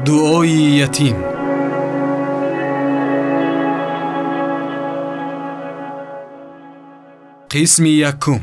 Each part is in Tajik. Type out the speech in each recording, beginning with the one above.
Дуои ятим. Қисми якум.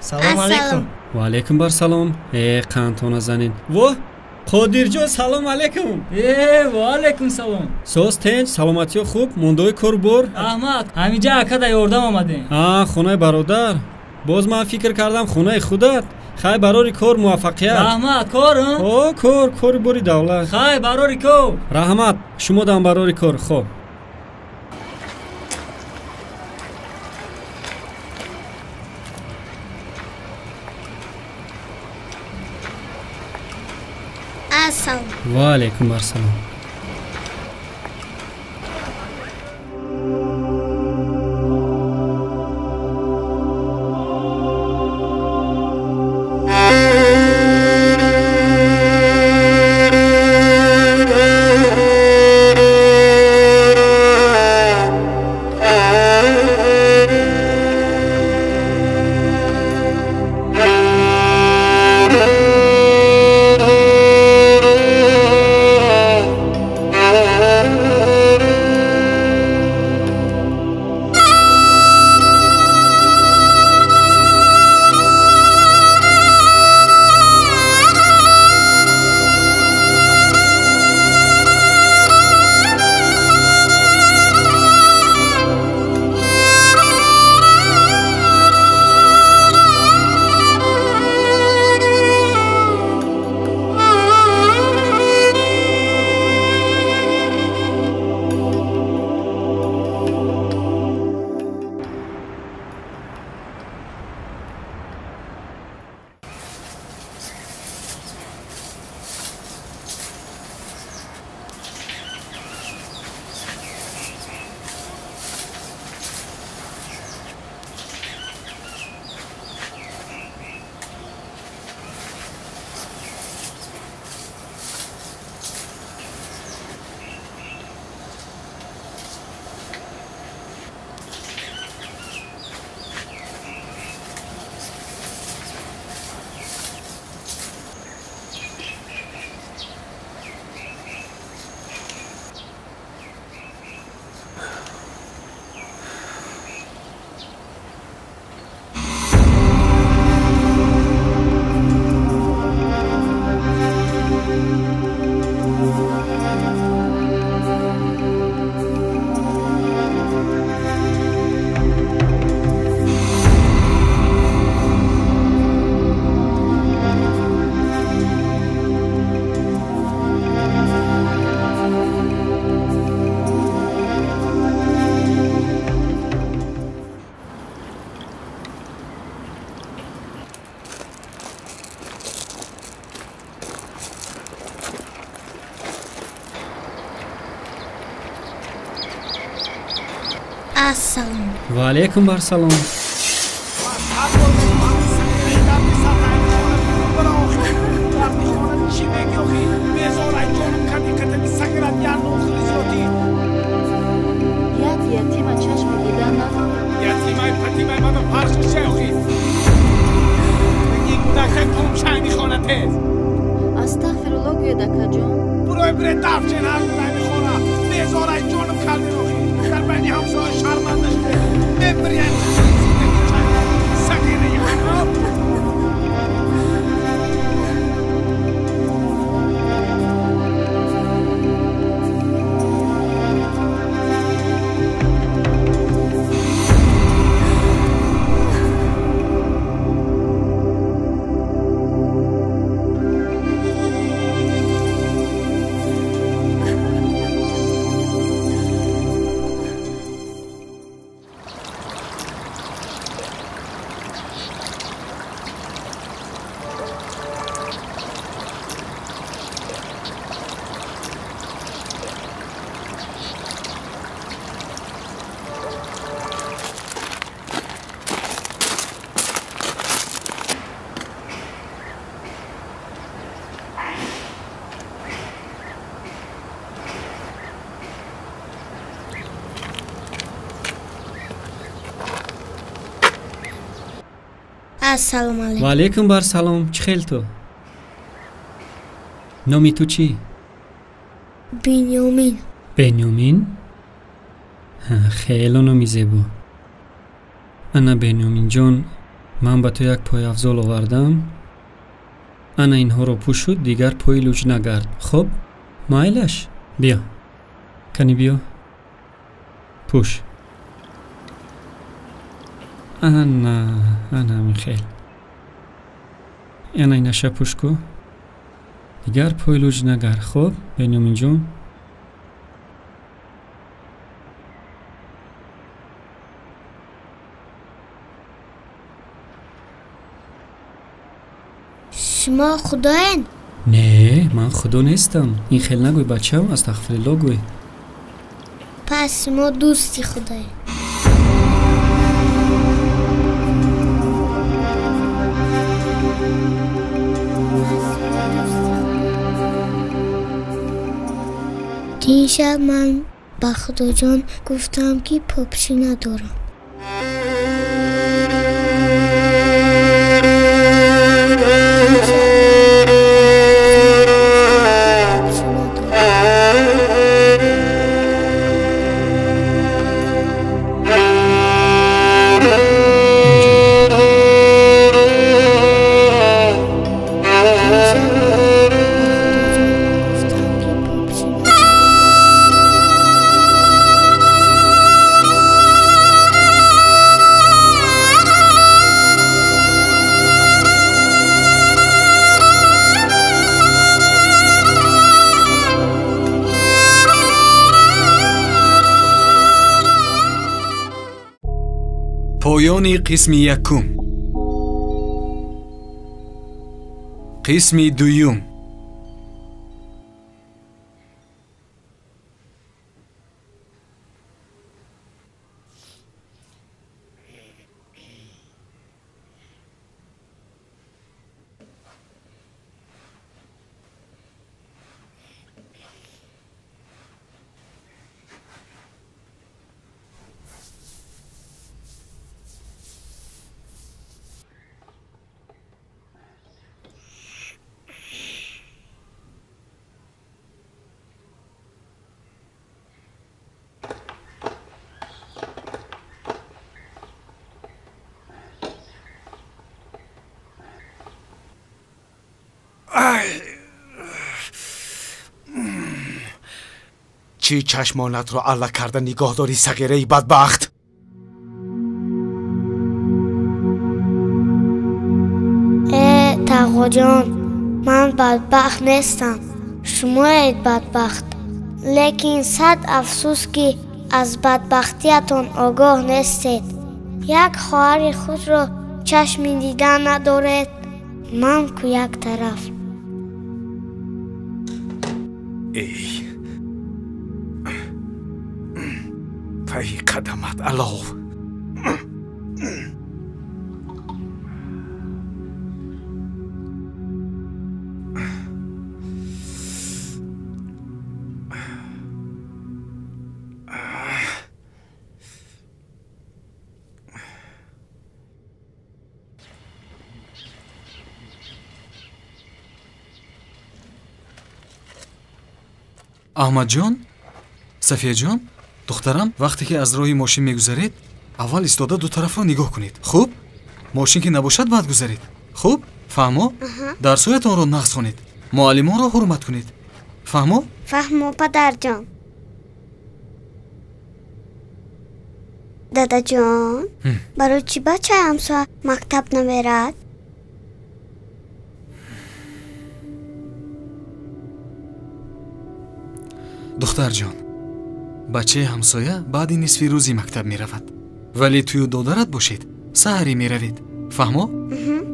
Салом алейкум. Ва алейкум бар салом. Қандтона занин. Во, Қодирҷон, салом алейкум. Ва алейкум салом. Соз тенҷ, саломатиё хуб, мондои корбор? Аҳмад, ҳаминҷа акада ёрдам омадем. Хонаи бародар. Боз ман фикр кардам хонаи худат. Хай барори кор муваффақият. Раҳмат, кор? О, кор, кори бори давлат. Хай барори кор. Раҳмат, шумо дам барори кор, хоб. Ва алейкум ассалом. Ва алейкум бар салом. Ассалому алайкум. Ва алайкум бар салом. Чӣ хел ту? Номи ту чӣ? Бенёмин. Бенёмин? Хеле номи зебо. Ана Бенёминҷон, ман ба ту як пойафзол овардам. Ана инҳоро пӯшу, дигар пои луҷ нагард. Хуб, майлаш? Биё. Кани биё. Пӯш. Ана, ана ҳамин хел. Ана инаша пӯш ку. Дигар пои луҷ нагард. Хуб, Бенёминҷон? Шумо худоед? Не, ман худо нестам. Ин хел нагӯй, бачам, астағфирулло гӯй. Пас шумо дӯсти худоед. Дишаб ман ба худоҷон гуфтам, ки попшӣ надорам. Поёни қисми якум. Қисми дуюм. Чӣ чашмонатро алла карда нигоҳ дорӣ, сағираи бадбахт? Э, тағоҷон, ман бадбахт нестам, шумоед бадбахт. Лекин сад афсӯс, ки аз бадбахтиятон огоҳ нестед. Як хоҳари худро чашми дидан надоред, ман ку як тараф. Эй, пайи қадамат алов. Аҳмадҷон, Сафияҷон, духтарам, вақте ки аз роҳи мошин мегузаред, аввал истода ду тарафро нигоҳ кунед. Хуб? Мошин ки набошад, баъд гузаред. Хуб? Фаҳмо? Дарсҳоятонро нағз хонед. Муаллимонро ҳурмат кунед. Фаҳмо? Фаҳмо, падарҷон. Дадаҷон, барои чӣ бачаи ҳамсоя мактаб намерад? Духтарҷон, бачаи ҳамсоя баъди нисфи рӯзи мактаб меравад. Вале тую додарат бошед, саҳарӣ меравед. Фаҳмо?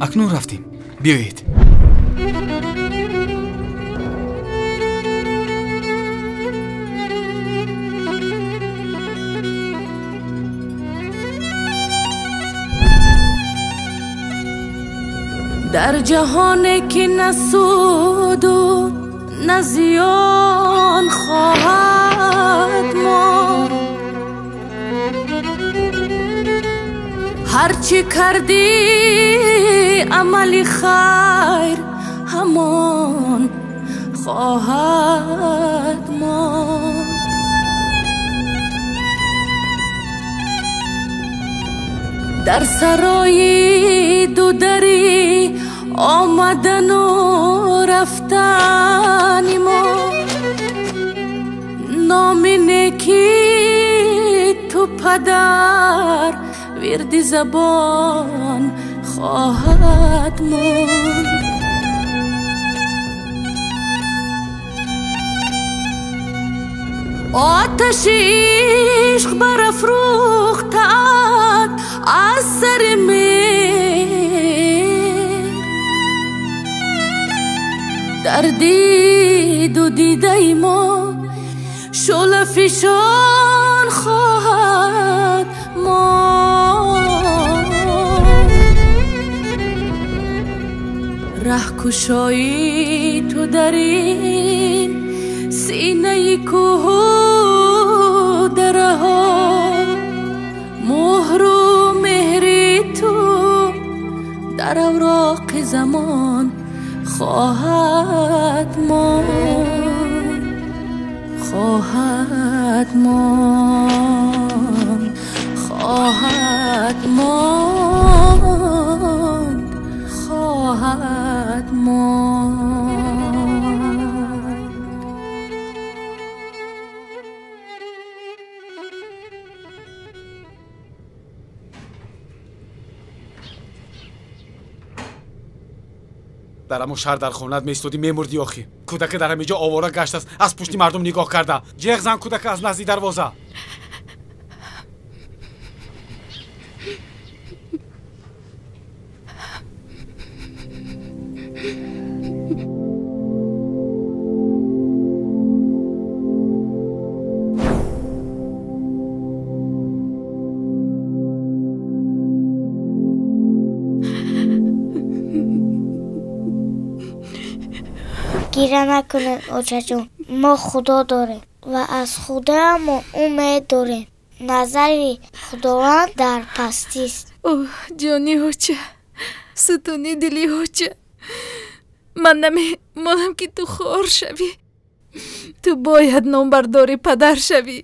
Акнун рафтем. Биёед. Дар ҷаҳоне ки на суду на зиён хоҳад монд, ҳарчи кардӣ хайр ҳамон хоҳад монд. Дар сарои дударӣ омадану рафтани мо, номи некӣ ту падар вирди забон хоҳад монд. Оташи ишқ барафрӯхтаат аз сари меҳр, дар диду дидаи мо шӯълафишон хоҳад монд. Раҳкушои ту дар ин синаи кӯҳу дараҳо, муҳру меҳри ту дар авроқи замон хоҳад монд, хоҳад монд, хоҳад монд, хоҳад монд. Дар ҳамон шаҳр дар хонаат меистодӣ, мемурдӣ охӣ. Кӯдаке дар ҳамин ҷо овора гаштааст, аз пушти мардум нигоҳ карда. Ҷеғ зан кӯдака аз назди дарвоза. Гира накунед, очаҷон, мо худо дорем ва аз худоамон умед дорем. Назари худованд дар пастист. Оҳ, ҷони оча, сутуни дили оча, ман намемонам ки ту хор шавӣ. Ту бояд номбардори падар шавӣ.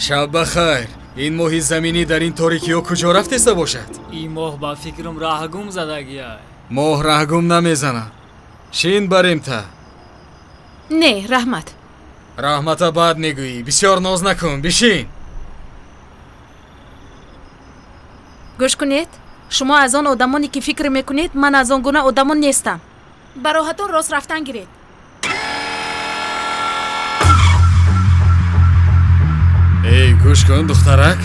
Шаб бахайр. Ин моҳи заминӣ дар ин торикиҳо куҷо рафтеста бошад? Ин моҳ ба фикрам раҳгум задагия. Моҳ раҳгум намезанад. Шин барем та. Не, раҳмат. Раҳмата баъд мегӯӣ. Бисёр ноз накун, бишин. Гӯш кунед, шумо аз он одамоне ки фикр мекунед, ман аз он гуна одамон нестам. Ба роҳатон рост рафтан гиред. Эй, гӯш кун, духтарак.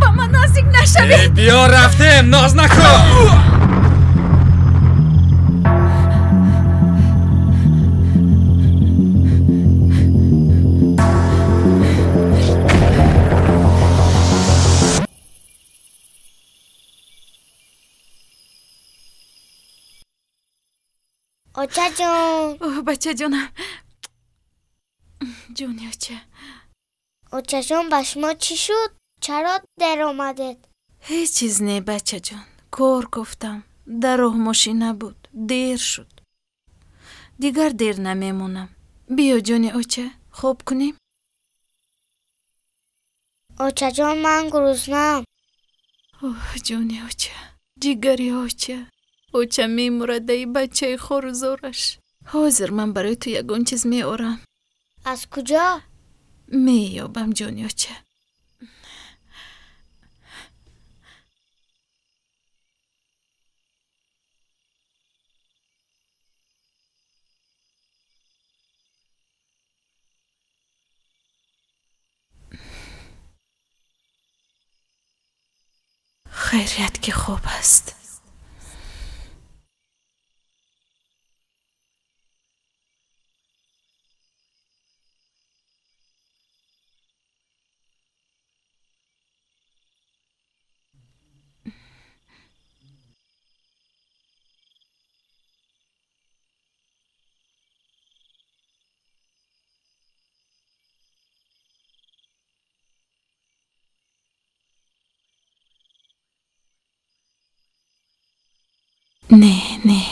Ба ман наздик нашавед. Эй, биё рафтем, ноз накун. Очаҷон. Оҳ, бачаҷонам. Ҷони оча. Очаҷон, ба шумо чӣ шуд? Чаро дер омадед? Ҳеҷ чиз не, бачаҷон. Кор кофтам. Дар роҳ мошина буд. Дер шуд. Дигар дер намемонам. Биё, ҷони оча, хоб кунем? Очаҷон, ман гуруснаам. Оҳ, ҷони оча, ҷигари оча. Оча мемурадаи бачаи хору зораш. Ҳозир ман барои ту ягон чиз меорам. Аз куҷо? Меёбам, ҷони оча. Хайрият ки хоб аст. Не, не.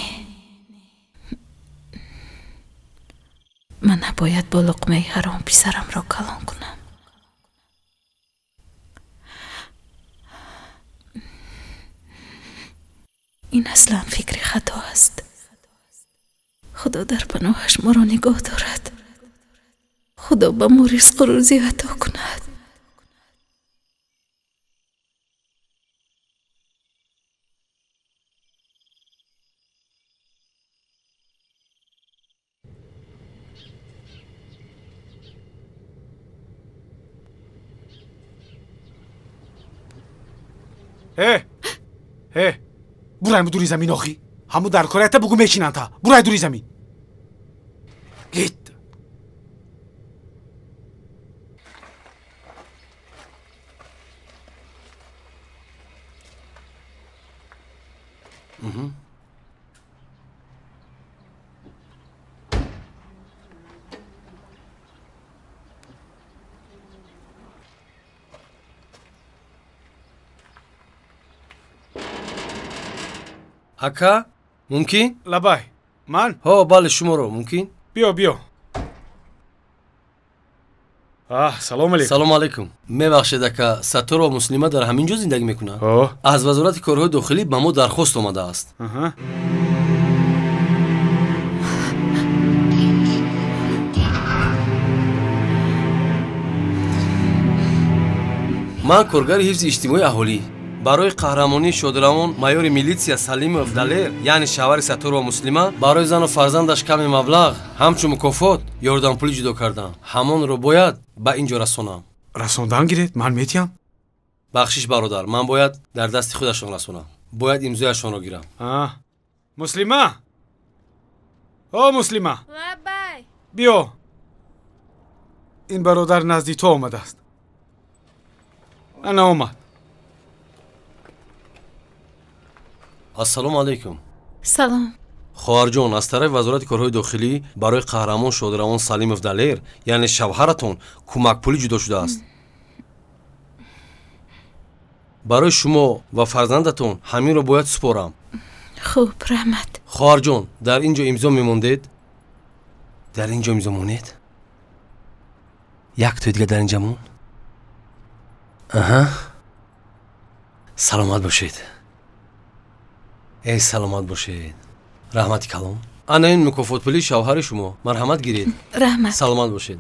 Ман набояд бо луқмаи ҳаром писарамро калон кунам. Ин аслан фикри хато аст. Худо дар паноҳаш моро нигоҳ дорад. Худо ба мо ризқу рӯзӣ ато кунад. Э, э, бурай дури замин охи. Ҳаму дар корията бугу мечинанд та. Бурай дури замин. Гит. Ака, мумкин? Лабай. Ман? Ҳо, бале, шуморо мумкин? Биё, биё. Аҳ, салом алейкум. Салом алейкум. Мебахшед, ака, Сатторова Муслима дар ҳамин ҷо зиндагӣ мекунад? Ҳо. Аз вазорати корҳои дохилӣ ба мо дархост омадааст. Аҳа. Ман коргари ҳифзи иҷтимоии аҳолӣ. Барои қаҳрамонии шодравон майори милитсия Салимов Далер, яъне шавҳари Сатторова Муслима, барои зану фарзандаш каме маблағ ҳамчун мукофот ёрдампулӣ ҷудо кардам. Ҳамонро бояд ба ин ҷо расонам. Расондан гиред, ман метиҳам. Бахшиш, бародар, ман бояд дар дасти худашон расонам. Бояд имзояшонро гирам. Муслима! О, Муслима! Лабай! Биё. Ин бародар назди ту омадааст. Ана омад. Ассалому алайкум. Салом. Хоҳарҷон, аз тарафи вазорати корҳои дохилӣ барои қаҳрамон шодравон Салимов Далер, яъне шавҳаратон, кӯмакпулӣ ҷудо шудааст. Барои шумо ва фарзандатон ҳаминро бояд супорам. Хуб, раҳмат. Хоҳарҷон, дар ин ҷо имзо мемондед? Дар ин ҷо имзо монед? Як тои дига дар ин ҷа мон? Аҳа. Саломат бошед. Эй, саломат бошед. Раҳмати калом. Ана ин мукофотпулии шавҳари шумо. Марҳамат гиред. Раҳмат. Саломат бошед.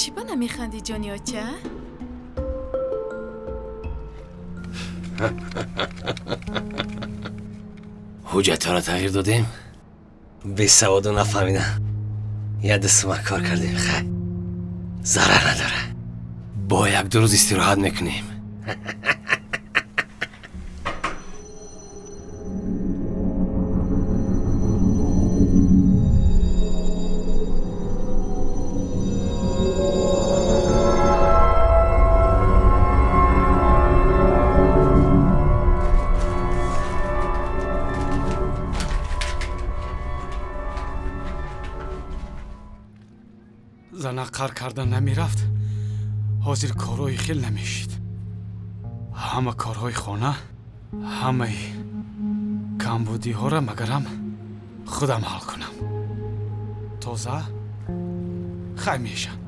Чӣ ба намехандӣ, ҷони оча? Ҳуҷҷатҳоро тағйир додем, бесаводу нафаҳмида як ду сума кор кардем. Хай, зарар надора, бо як-ду рӯз истироҳат мекунем. Зана қар карда намерафт, ҳозир корҳои хел намешид. Ҳама корҳои хона, ҳамаи камбудиҳоро магарам худам ҳал кунам. Тоза хай мешам.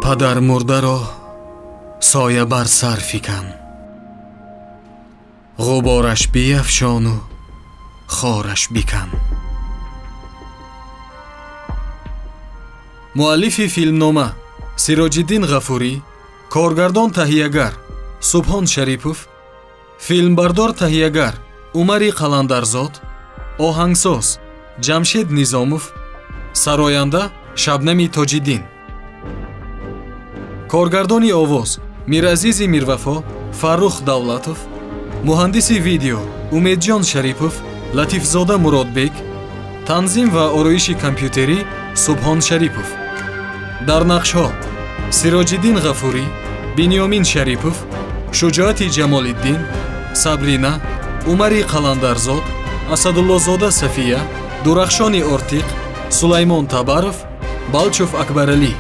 Падар мурдаро соя бар сар фикан, ғубораш биафшону хораш бикан. Муаллифи филмнома Сироҷиддин Ғафурӣ, коргардон таҳиягар Субҳон Шарипов, филмбардор таҳиягар Умари Қаландарзод, оҳангсоз Ҷамшед Низомов, сароянда Шабнами Тоҷиддин. Коргардони овоз Миразизи Мирвафо, Фаррух Давлатов, муҳандиси видео Умедҷон Шарипов, Латифзода Муродбек, танзим ва ороиши компютерӣ Субҳон Шарипов. Дар нақшҳо Сироҷиддин Ғафурӣ, Бинёмин Шарипов, Шуҷоати Ҷамолиддин, Сабрина, Умари Қаландарзод, Асадуллозода Сафия, Дурахшони Ортиқ, Сулаймон Табаров, Балчов Акбаралӣ.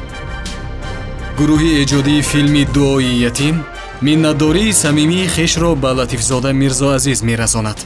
Гурӯҳи эҷодии филми Дуои ятим миннатдории самимии хешро ба Латифзода Мирзоазиз мерасонад.